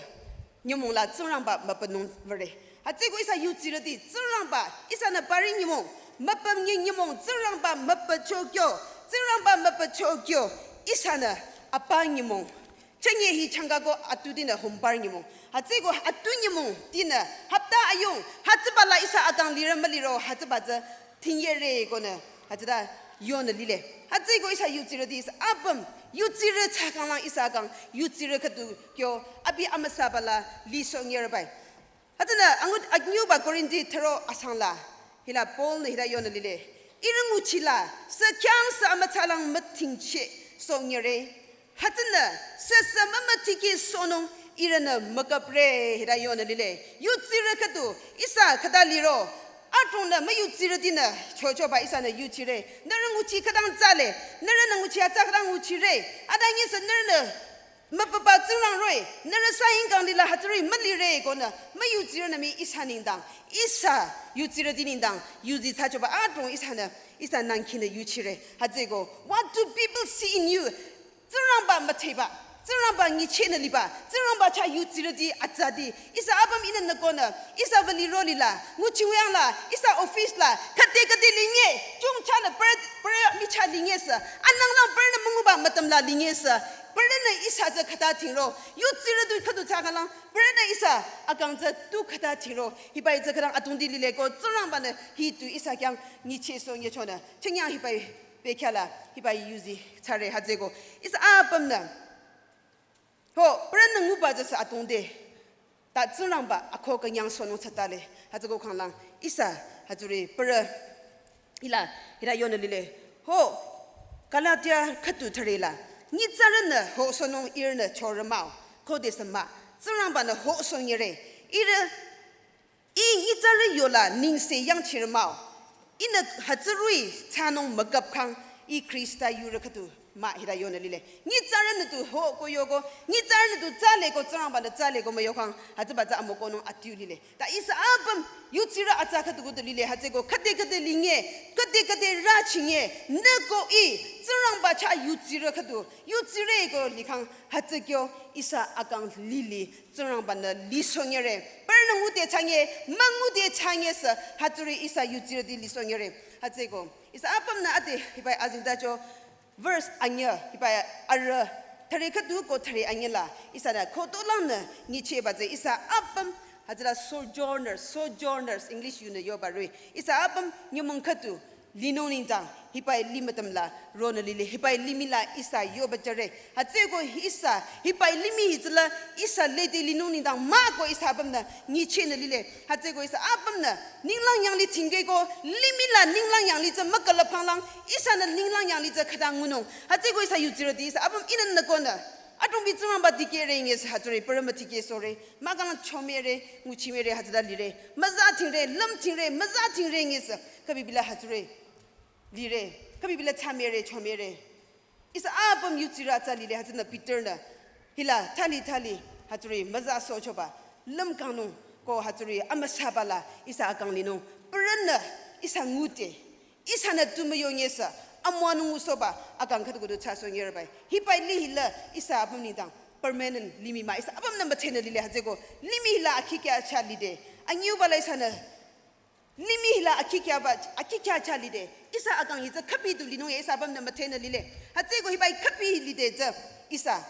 nyümong la Tsingrangba müpünung vere. Hütsüko ihsa yutsirüti, Tsingrangba, ihsanü pari nyümong, müpüm nye nyümong, Tsingrangba müpüchokyo, Tsingrangba müpüchokyo, ihsanü apa nyümong. Chünye hi changkako atutinü hombar nyümong. Hütsüko atu nyümongtinü hapta ayung, hütsüba la ihsa akang lira müliro, hütsüba tsü thingyere konü, hütsüta yonü lile. Hütsüko ihsa yutsirüti ihsa apüm, yutsirü tsü kanglang ihsa akang, yutsirü khüdu kyo, abi amüsaba la lisoh nyere bai. Hütsünü angut anyüba Korinthi thüro asang la, hila Paul-nü hila yonü lile. Ihrü nguchi la, sü khyang sü amütsalang mütingcheh soh nyere. Hütsünü, sü sü mümütikeh sohnung ihrünü mükapre hila yonü lile. Yutsirü khüdu, ihsa khüta liro, atungnü müyutsirütinü, chochoba ihsanü yuchire. Nührü nguchi khütang tsale, nührünü nguchi atsa khütang nguchire. Adangi sü nührünü müpüba Tsingrang roh-i, nührü saying kang lila hütsüri mülire konü, müyutsirünü mii ihsa nengdang, ihsa yutsirüti nengdang, yuzi thsachoba atung ihsanü, ihsa nangkinü yuchire. Hütsüko, what do people see in you? Tsingrangba mütheba, Tsingrangba nyichehnü liba, Tsingrangba chah yutsirüti atsati, ihsa apüm ihnü nü konü, ihsa vali ro lila, nguchi wüyang la, ihsa office la, khüde khüde linye, chungchanü pere, pere michah linye sü, ananglang perenü münguba mütüm la linye sü, Parünü ihsa tsü khüta dhingro. Yutsirü du khüdu thsa khanglang. Parünü ihsa akang tsü tu khüta dhingro. Hiba hi tsü khütang atungdi lile ko Tsingrangba-nü hi tu ihsa khyang nyichehsoh nyechonü. Chengyang hiba hi bekhyah la. Hiba hi yuzi thsare hütsüeko. Ihsa apümnü. Ho, parünü nguba tsüsü atungde. Ta Tsingrangba akoh künyangsohnung thsatale. Hütsüeko khanglang. Ihsa, hütsüri, parü. Hila, hila yonü lile. Ho, Galatia khüdu thüre la. Nyitsarünü hosohnung ihrünü chorü mah-o. Khodesü mah. Tsingrangba-nü hosohnyire. Ihrü, ih nyitsarü yola nengse yangchirü mah-o. Ihnü hütsürui thsanung mükapkhang ih Khrista yurü khüdu mah hila yonü lile. Nyitsarünü tu ho ko yoko, nyitsarünü tu thsale ko Tsingrangba-nü thsale ko müyokhang, hütsüba tsü amokonung adiu lile. Ta ihsa apüm yutsirü atsa khüdu khüdu lile hütsüeko khüde khüde linge, khüde khüde rüchinge, nü ko ih, Tsingrangba chah yutsirü khüdu, yutsire ko likhang hütsü kyo ihsa akang lili, Tsingrangba-nü lisohnyire. Parünü ngude thsange, müngude thsange sü, hütsüri ihsa yutsirüti lisohnyire. Hütsüeko, ihsa apümnü ade, hiba azengtacho, verse anyüh, hiba arüh, thüre khüdu ko thüre anyüh la, ihsanü khotolangnü nyichehba tsü, ihsa apüm, hütsüla sojourners, sojourners, English yunü yoba rui, ihsa apüm nyümong khüdu, linung nengdang, hiba hi limih atümla, ronü lile, hiba hi limih la ihsa yoba jüre. Hütsüeko ihsa, hiba hi limih hi tsüla, ihsa lede linung nengdang, mah ko ihsa apümnü, nyichehnü lile. Hütsüeko ihsa apümnü, ninglang yanglih tingkehko, limih la ninglang yanglih tsü mükülüp khanglang, ihsanü ninglang yanglih tsü khüta ngunung. Hütsüeko ihsa yutsirüti ihsa apüm ihnü nü konü. Atungbi Tsingrangba dikehre ngesü hütsüri, parü müdikehsohre, mahkhang chomüre, nguchimüre, hütsüta lire, müza dhingre, lüm dhingre, müza dhingre ngesü, khübibila hütsüri. Lire, khübibila thsamüre, chomüre. Ihsa apüm yutsirü atsa lile hütsünü Peter-nü. Hila, thali, thali, hütsüri, müza sohchoba. Lümkangnung ko hütsüri, amüsaba la, ihsa akang linung. Parünü, ihsa ngude. Ihsanü tu müyongesü, amüwanung ngusohba, akang khüdu khüdu thsasohnyire bai. Hiba hi lih hila, ihsa apüm nengdang, permanent limih mah, ihsa apümnü müdhenü lile hütsüeko, limih hila akhikyah chah lide. Anyüba la ihsanü, limih hila akhikyahba, akhikyah chah lide. Ihsa akang hi tsü khüpi du linung ya, ihsa apümnü müdhenü lile. Hütsüeko hiba hi khüpi lide tsü, ihsa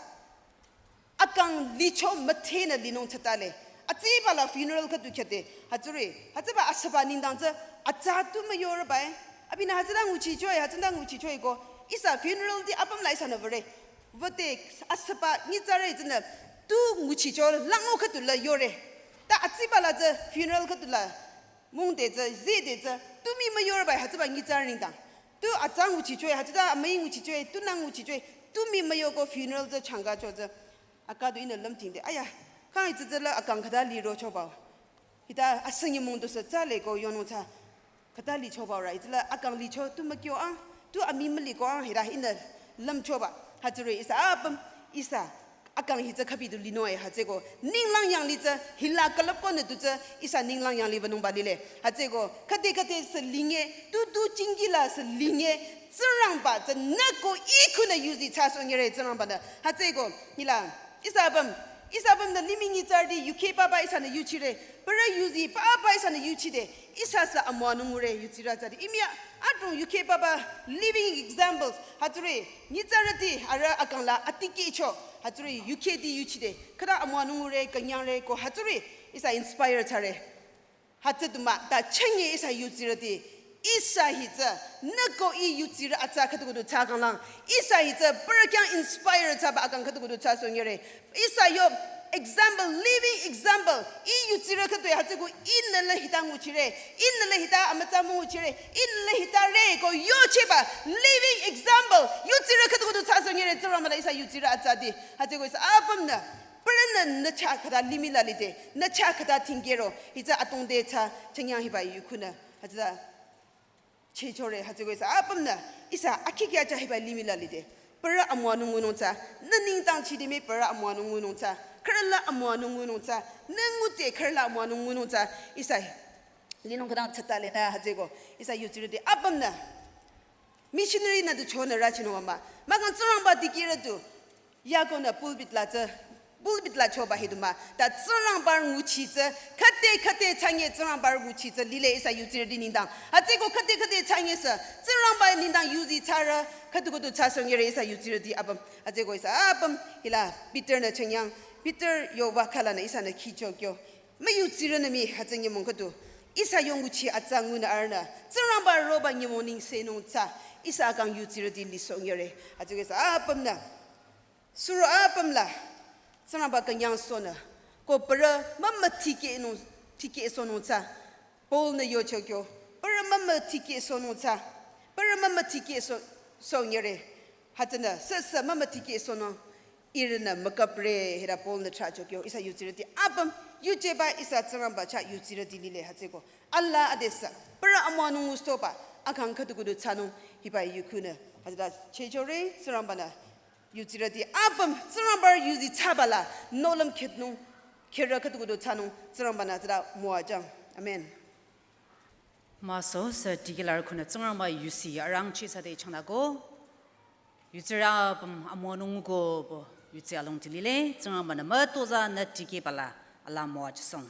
akang licho müdhenü linung thsatale. Atsüba la funeral khüdu khyade. Hütsüri, hütsüba asüba nengdang tsü atsa tu müyore bai. Abinü hütsüta nguchichoe, hütsüta nguchichoe ko. Ihsa funeral ti apüm la ihsanü würe. Würde asüba nyitsarü tsünü tu nguchicho lango khüdu la yore. Ta atsüba la tsü funeral khüdu la mungde tsü, zide tsü, tu mii müyore bai hütsüba nyitsarü nengdang. Tu atsa nguchichoe, hütsüta amüi nguchichoe, tu nang nguchichoe, tu mii müyoko funeral tsü changkacho tsü. Aka du ihnü lümtingde, aya, khang itsü tsüla akang khüta lirochoba-o. Hita asünyi mungdusü thsale ko yonung thsa. Khüta lichoba-o ra, itsüla akang licho tu mükyo ang, tu amii müliko ang, hita ihnü lümchoba. Hütsüri ihsa apüm, ihsa akang hi tsü khüpi du linung e hütsüeko. Ninglang yanglih tsü hila külüpkonü du tsü ihsa ninglang yanglih wünungba lile. Hütsüeko khüde khüde sü linge, tu tu chingkila sü linge, Tsingrangba tsü nü ko ih khunü yuzi thsasohnyire Tsingrangba-nü. Hütsüeko, hila, ihsa apüm, ihsa apümnü limih nyitsarüti yukheh papa ihsanü yuchire, parü yuzi papa ihsanü yuchide, ihsa sü amüwanung ngure yutsirü tsüti. Ih mii adrong yukheh papa living examples. Hütsüri, nyitsarüti arüh akang la atikehcho. Hütsüri, yukhehti yuchide. Khüta amüwanung ngure, künyangre ko hütsüri. Ihsa inspire thsare. Hütsü du mah, ta chünye ihsa yutsirüti. Ihsa hi tsü, nü ko ih yutsirü atsa khüdu khüdu thsakhanglang. Ihsa hi tsü, parü khyang inspire thsaba akang khüdu khüdu thsasohnyire. Ihsa yo example, living example. Ih yutsirü khüdu hütsüeko ihnü la hita nguchire, ihnü la hita amütsa münguchire, ihnü la hita re ko yocheba living example. Yutsirü khüdu khüdu thsasohnyire Tsingrangba-nü ihsa yutsirü atsati. Hütsüeko ihsa apümnü. Parünü nü chah khüta limih la lide, nü chah khüta tingkehro, hitsü atongde thsa, chengyang hiba yukhunü. Hütsüta chehchore, hütsüeko ihsa apümnü, ihsa akhikyah chah hiba limih la lide. Parü amüwanung ngunung thsa, nü nengdang chidemi parü amüwanung ngunung thsa, khürü la amüwanung ngunung thsa, nü ngude khürü la amüwanung ngunung thsa, ihsa linung khütang thsatale nü hütsüeko, ihsa yutsirüti apümnü. Missionary nü du chonü rüchinung mah. Mahkhang Tsingrangba dikehrü du. Yakonü pulpit la tsü Pulpit la choba hidu mah, ta Tsingrangba nguchi tsü, khüte khüte thsanye Tsingrangba nguchi tsü lile ihsa yutsirüti nengdang. Hütsüeko khüte khüte thsanye sü, Tsingrangba nengdang yuzi thsarü, khüdu khüdu thsasohnyere ihsa yutsirüti apüm. Hütsüeko ihsa apüm, hila Peter-nü chünye, Peter yoba khalanü ihsanü khichokyo. Müyutsirünü mii hütsü nyümong khüdu. Ihsa yo nguchi atsa ngunü arühnü, Tsingrangba roba nyümong nengsenung tsü, ihsa akang yutsirüti lisohnyere. Hütsüeko ihsa apümnü. Suro apüm la, Tsingrangba künyangsohnü, ko parü mümüdikehnung, dikehsohnung tsü, Paul-nü yochokyo, parü mümüdikehsohnung tsü, parü mümüdikehsoh, sohnyere, hütsünü, süsü mümüdikehsohnung, ihrünü mükapre, hita Paul-nü thsachokyo, ihsa yutsirüti apüm, yujeba ihsa Tsingrangba chah yutsirüti lile hütsüeko. Allah adesü, parü amüwanung ngusohba, akang khüdu khüdu thsanung, hiba yukhunü, hütsüta chehchore, Tsingrangba-nü, yutsirüti apüm Tsingrangba yuzi thsaba la nohlüm khüdunung, khürü khüdu khüdu thsanung Tsingrangba-nü tsüta müwajüng. Amen. Müso sü dikehlarü khunü Tsingrangba yusi arangcheh sü te changdako. Yutsirü apüm amüwanung nguko pü yutsi alongdi lile Tsingrangba-nü mütozah nü dikehba la alaa müwajüsohng.